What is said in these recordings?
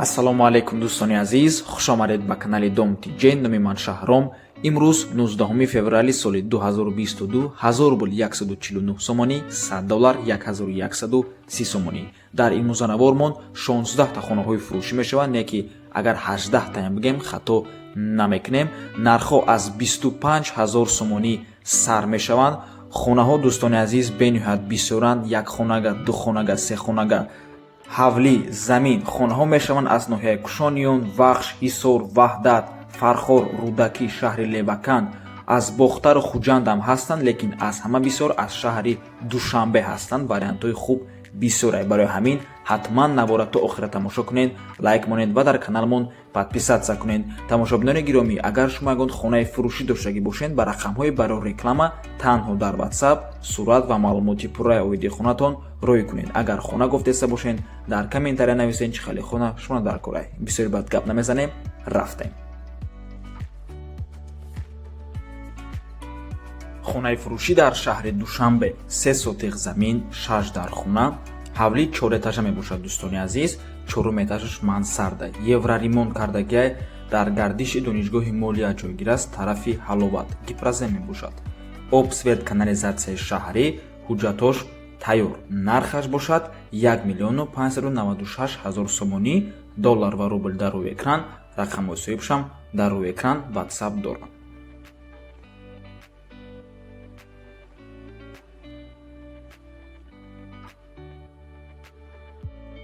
Ассалому алайкум, дӯстони азиз, хушомадед ба канали Дом Тиҷен. Номи ман Шаҳром. Имрӯз 19 феврали соли 2022, 1000 рубл 149 сомонӣ, 100 доллар 1130 сомонӣ. Дар имрӯзанавормон 16 та хонаҳои фурӯшӣ мешаванд, не ки агар 18 таям бигем, хато намекунем. Нархҳо аз 25 ҳазор сомонӣ сар мешаванд. Хонаҳо, дӯстони азиз, бениҳоят бисёранд: як хонага, ду хонага, се хонага, ҳавлӣ, замин. Хонаҳо мешаванд аз ноҳияи Кушониён, Вахш, Ҳисор, Ваҳдат, Фархор, Рӯдакӣ, шаҳри Леваканд, аз Бохтару Хуҷандам ҳастанд, лекин аз ҳама бисёр аз шаҳри Душанбе ҳастанд. Вариантҳои хуб бисёре, барои ҳамин ҳатман навора то охира тамошо кунед, лайк монед ва дар каналмон подписаться кунед. Тамошобинони гиромӣ, агар шумо ягон хонаи фурӯшӣ доштагӣ бошед, ба рақамҳои барои реклама танҳо дар WhatsApp сурат ва маълумоти пурраи оиди хонатон рӯй кунед. Агар хона гуфтеста бошед, дар комментария нависед, чӣ хеле хона шумо дар корай. Бисёри бад гап намезанем, рафтем. Хонаи фурӯшӣ дар шаҳри Душанбе: се сотиқ замин, шаш дар хона, ҳавлӣ чорэтажа мебошад. Дӯстони азиз, чорум этажаш мансарда, евроремонт кардагиай. Дар гардиши Донишгоҳи молия ҷойгир аст, тарафи Ҳаловат, гипрозем мебошад. Об, свет, канализатсияи шаҳрӣ, ҳуҷҷатош тайёр. Нархаш бошад 1 миллиону 596 ҳазор сомонӣ. Доллар ва рубл дар рӯи экран, рақамҳои соҳибшам дар рӯи экран, WhatsApp доранд.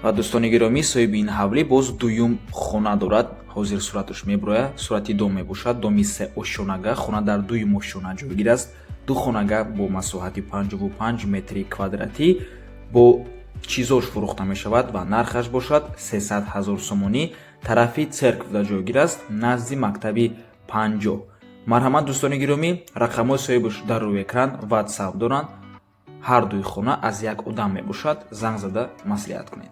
Ва, дӯстони гиромӣ, соҳиби ин ҳавлӣ боз дуюм хона дорад. Ҳозир сураташ меброяд. Сурати дом мебошад, доми се ошёнага. Хона дар дуюм ошёна ҷойгир аст. Ду хонага бо масоҳати 55 метри квадратӣ бо чизош фурӯхта мешавад ва нархаш бошад 300 ҳазор сомонӣ. Тарафи церквда ҷойгир аст, назди мактаби 50. Марҳамат, дӯстони гиромӣ, рақамҳои соҳибаш дар рӯи экран, WhatsApp доранд. Ҳар дуи хона аз як одам мебошад, занг зада маслиҳат кунед.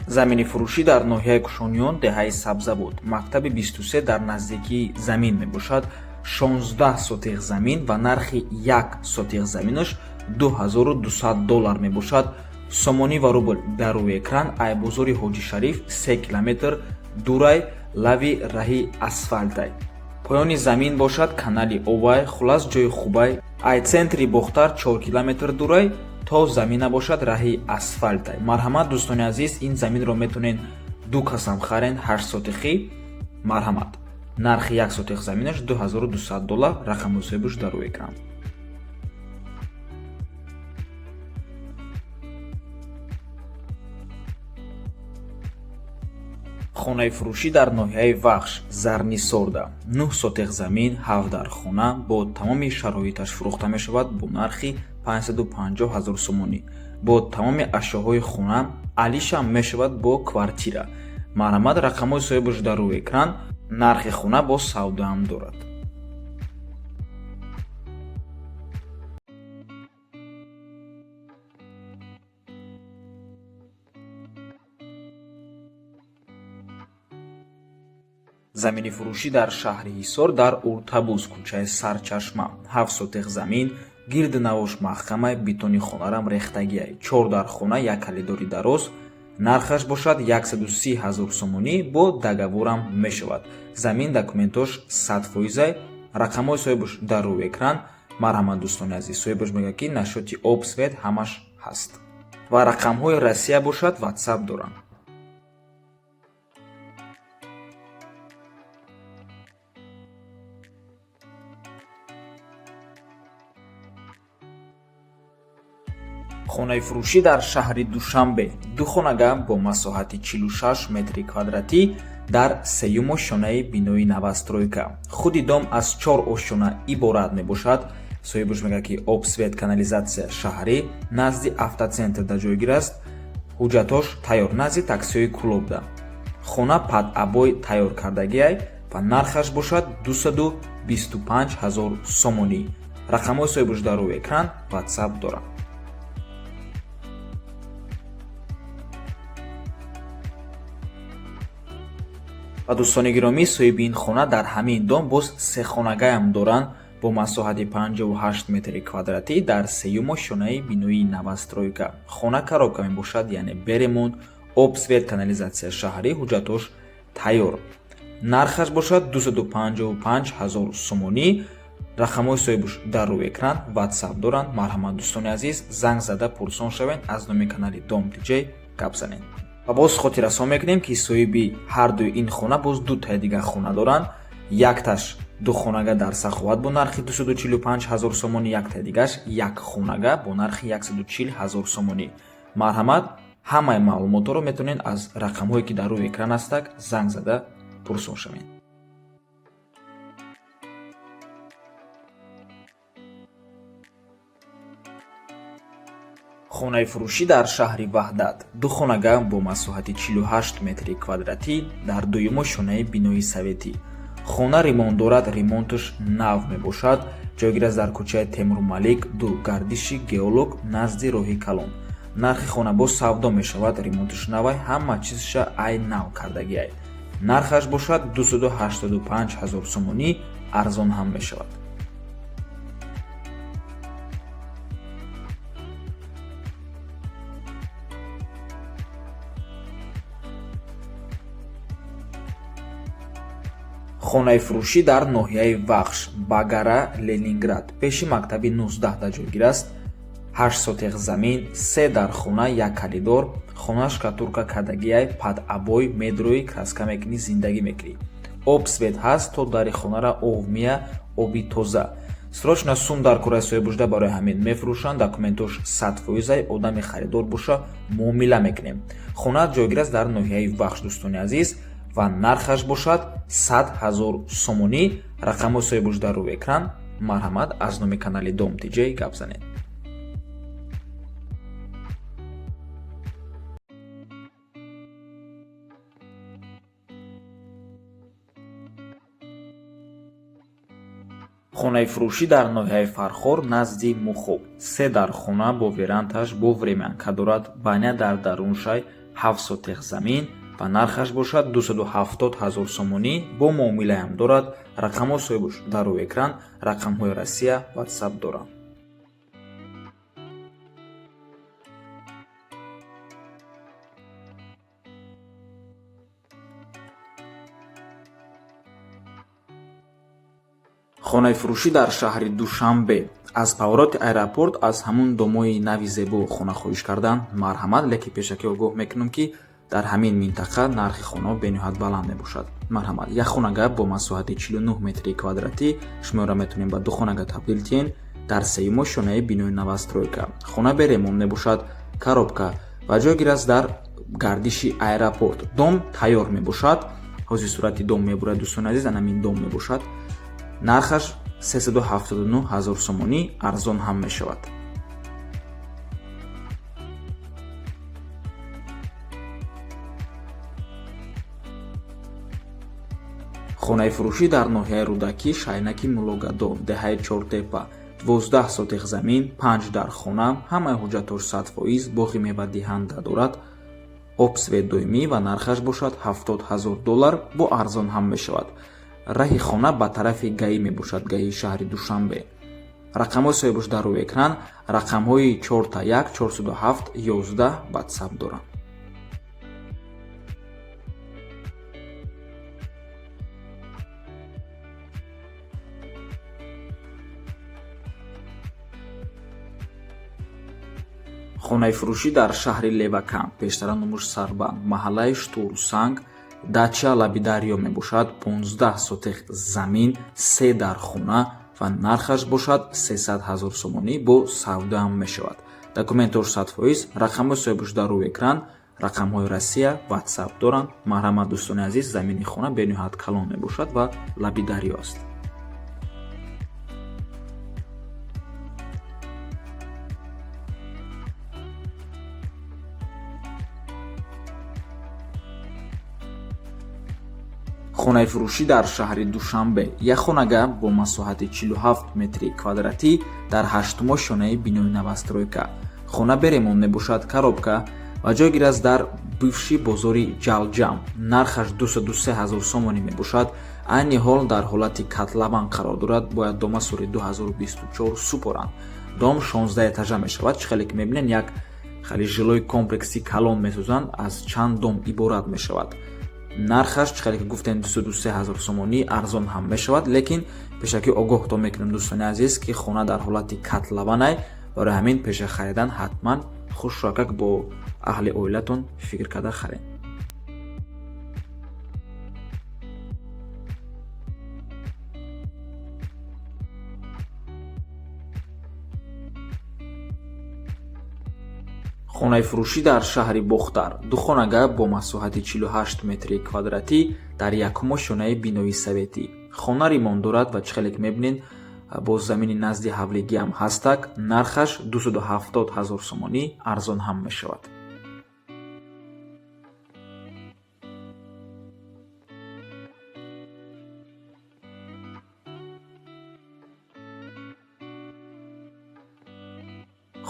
Замини фурӯшӣ дар ноҳияи Кушониён, деҳаи Сабзабод, мактаби 23 дар наздикии замин мебошад. 16 сотиқ замин ва нархи як сотиқ заминаш 2200 доллар мебошад. Сомонӣ ва рубл дар рӯи экран. Ай бозори Ҳоҷи Шариф 3 километр дурай, лави раҳи асфальтай. Поёни замин бошад канали овай. Хулас, ҷои хубай. Ай центри Бохтар 4 километр дурай, то замина бошад раҳи асфальтай. Марҳамат, дӯстони азиз, ин заминро метавонед ду касам харен, 8 сотихӣ. Марҳамат, нархи як сотих заминаш 2200 доллар. Рақами соҳибаш дар рӯи экран. Хонаи фурӯшӣ дар ноҳияи Вахш, Зарнисорда: 9 сотих замин, ҳафт дар хона бо тамоми шароиташ фурӯхта мешавад бо нархи 550 ҳазор сомонӣ. Бо тамоми ашёҳои хона алишам мешавад бо квартира. Марҳамат, рақамҳои соҳибаш дар рӯи экран. Нархи хона боз савдоам дорад. Замини фурӯшӣ дар шаҳри Ҳисор, дар Уртабуз, кӯчаи Сарчашма: ҳафт сотиқ замин, гирди навош маҳкамай, бетони хонарам рехтагиай, чор дар хона, як калидори дароз. Нархаш бошад 130 ҳазор сомонӣ, бо договорам мешавад. Замин документош 100%-ай. Рақамҳои соҳибаш дар рӯи экран. Марҳамат, дӯстони азиз, соҳибаш мегӯяд, ки насчёти об, свет ҳамаш ҳаст ва рақамҳои Россия бошад, WhatsApp доранд. Хонаи фурӯшӣ дар шаҳри Душанбе: ду хонага бо масоҳати 46 метри квадратӣ дар сеюм ошёнаи бинои новостройка. Худи дом аз чор ошёна иборат мебошад. Соҳибаш мегӯяд, ки об, свет, канализатсия шаҳрӣ, назди автоцентрда ҷойгир аст. Ҳуҷҷатҳош тайёр, назди таксиҳои клубда. Хона под обои тайёр кардагиай ва нархаш бошад 225 ҳазор сомонӣ. Рақамҳои соҳибаш дар рӯи экран, WhatsApp доранд. Ва дӯстони гиромӣ, соҳиби ин хона дар ҳамин дом боз се хонагаям доранд бо масоҳати 58 метри квадратӣ дар сеюм ошёнаи бинои новостройка. Хона коробка мебошад, яъне бе ремонт, об, свет, канализатсия шаҳрӣ, ҳуҷҷатош тайёр. Нархаш бошад 255 ҳазор сомонӣ. Рақамҳои соҳибуш дар рӯи экран, WhatsApp доранд. Марҳамат, дӯстони азиз, занг зада пурсон шавед, аз номи канали Дом ТЖ гап занед. Ва боз хотиррасон мекунем, ки соҳиби ҳардуи ин хона боз дутаи дигар хона доранд. Якташ ду хонага дар Саховат бо нархи 245 ҳазор сомонӣ, яктаи дигараш як хонага бо нархи 140 ҳазор сомонӣ. Марҳамат, ҳамаи маълумотҳоро метавонед аз рақамҳое, ки дар рӯи экран ҳастак, занг зада пурсон шавед. Хонаи фурӯшӣ дар шаҳри Ваҳдат, ду хонага бо масоҳати 48 метри квадратӣ дар дуюм ошёнаи бинои советӣ. Хона ремонт дорад, ремонташ нав мебошад. Ҷойгир аст дар кӯчаи Темурмалик 2, гардиши Геолог, назди роҳи калон. Нархи хона боз савдо мешавад, ремонташ навай, ҳама чизша ай нав кардагиай. Нархаш бошад 285 ҳазор сомонӣ, арзон ҳам мешавад. Хонаи фурӯшӣ дар ноҳияи Вахш, Багара, Ленинград, пеши мактаби 19 ҷойгир аст. 8 сотих замин, се дар хона, як коридор. Хона штукатурка кардагиай, под обои, медрои, краска мекунӣ, зиндагӣ мекунӣ. Об, свет ҳаст, то дари хонара ов мия, оби тоза. Срочно сум дар кораи соҳибушда, барои ҳамин мефурӯшанд. Документош 100%, одами харидор боша, муомила мекунем. Хона ҷойгир аст дар ноҳияи Вахш, дӯстони азиз, ва нархаш бошад 100 ҳазор сомонӣ. Рақамҳои соҳибуш дар рӯи экран. Марҳамат, аз номи канали Дом ТЖ гап занед. Хонаи фурӯшӣ дар ноҳияи Фархор, назди Мухоб, се дар хона бо верандаш, бо времянка дорад, баня дар даруншай, 7 сотих замин ва нархаш бошад 270 ҳазор сомонӣ, бо муомилаам дорад. Рақамҳои соҳибуш дар рӯи экран, рақамҳои Россия, WhatsApp доранд. Хонаи фурӯшӣ дар шаҳри Душанбе, аз повороти аэропорт, аз ҳамун домои нави зебо хона хоҳиш кардан. Марҳамат, лекин пешакӣ огоҳ мекунам, ки дар ҳамин минтақа нархи хонаҳо бениҳоят баланд мебошад. Марҳамат, як хонага бо масоҳати 49 метри квадратӣ, шуморо метавонем ба ду хонага табдил диҳем, дар сеюм ошёнаи бинои новостройка. Хона бе ремонт мебошад, коробка ва ҷойгир аст дар гардиши аэропорт. Дом тайёр мебошад. Ҳозир сурати дом мебурад, дӯстони азиз, анамин дом мебошад. Нархаш 379 ҳазор сомонӣ, арзон ҳам мешавад. Хонаи фурӯшӣ дар ноҳияи Рӯдакӣ, Шайнаки Муллогадо, деҳаи Чортепа, 12 сотих замин, панҷ дар хона, ҳамаи ҳуҷҷатҳош 100%, боғи мевадиҳанда дорад, об, свет доимӣ ва нархаш бошад 70 ҳазор доллар, бо арзон ҳам мешавад. Раҳи хона ба тарафи ГАИ мебошад, ГАИ шаҳри Душанбе. Рақамҳои соҳибуш дар рӯи экран, рақамҳои 4 1 407 11, WhatsApp доранд. Хонаи фурӯшӣ дар шаҳри Леваканд, пештара номуш Сарбанд, маҳаллаи Штурсанг, дача лаби дарё мебошад. 15 сотих замин, се дар хона ва нархаш бошад 300 ҳазор сомонӣ, бо савдоам мешавад. Документош 100%, рақамҳои соҳибуш дар рӯи экран, рақамҳои Россия, WhatsApp доранд. Марҳамат, дӯстони азиз, замини хона бениҳоят калон мебошад ва лаби дарё аст. Хонаи фурӯшӣ дар шаҳри Душанбе, як хонага бо масоҳати 47 метри квадратӣ дар ҳаштум ошёнаи бинои новостройка. Хона бе ремонт мебошад, коробка ва ҷойгир аст дар бывший бозори Ҷалҷам. Нархаш 203 ҳазор сомонӣ мебошад. Айни ҳол дар ҳолати котлован қарор дорад. Бояд дома соли 2024 супоранд. Дом 16 этажа мешавад. Чӣ хеле ки мебинед, як хеле жилой комплекси калон месозанд, аз чанд дом иборат мешавад. Нархаш, чӣ хеле ки гуфтем, 203 ҳазор сомонӣ, арзон ҳам мешавад, лекин пешакӣ огоҳтон мекунем, дӯстони азиз, ки хона дар ҳолати котлованай. Барои ҳамин пеша харидан ҳатман хушракак бо аҳли оилатон фикр карда харед. Хонаи фурӯшӣ дар шаҳри Бохтар. Духонага бо масоҳати 48 метри квадратӣ дар якумошёнаи бинои советӣ. Хона ремонт дорад ва чӣ хеле ки мебинед, бо замини назди ҳавлигӣ ҳам ҳастак. Нархаш 270 ҳазор сомонӣ, арзон ҳам мешавад.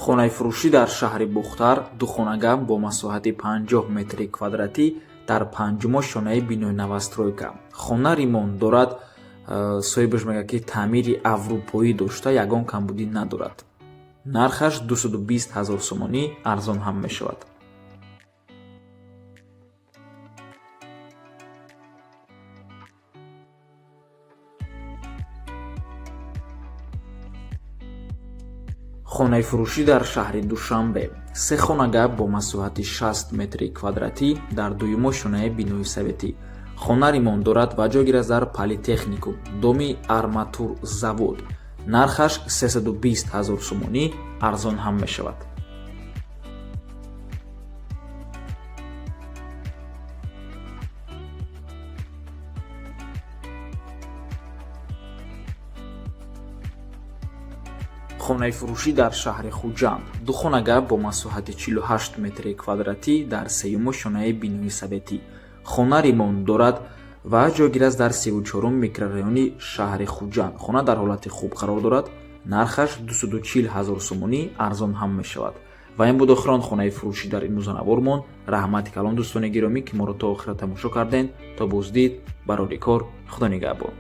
Хонаи фурӯшӣ дар шаҳри Бохтар. Духонага бо масоҳати 50 метри квадратӣ дар панҷумошёнаи бинои новостройка. Хона ремонт дорад. Соҳибаш мегӯяд, ки таъмири аврупоӣ дошта, ягон камбудӣ надорад. Нархаш 220 ҳазор сомонӣ, арзон ҳам мешавад. Хонаи фурӯшӣ дар шаҳри Душанбе. Се хонага бо масоҳати 60 метри квадратӣ дар дуюмошёнаи бинои советӣ. Хона ремонт дорад ва ҷойгир аст дар Политехникум, доми арматурзавод. Нархаш 320 ҳазор сомонӣ, арзон ҳам мешавад. Хонаи фурӯшӣ дар шаҳри Хуҷанд. Духонага бо масоҳати 48 метри квадратӣ дар сеюмошёнаи бинои советӣ. Хона ремонт дорад ва ҷойгир аст дар 34-ум микрорайони шаҳри Хуҷанд. Хона дар ҳолати хуб қарор дорад. Нархаш 240 ҳазор сомонӣ, арзон ҳам мешавад. Ва ин буд охирон хонаи фурӯшӣ дар имрӯзанавормон. Раҳмати калон, дӯстони гиромӣ, ки моро то охира тамошо кардем. То боздид, барори кор, Худо нигаҳбон.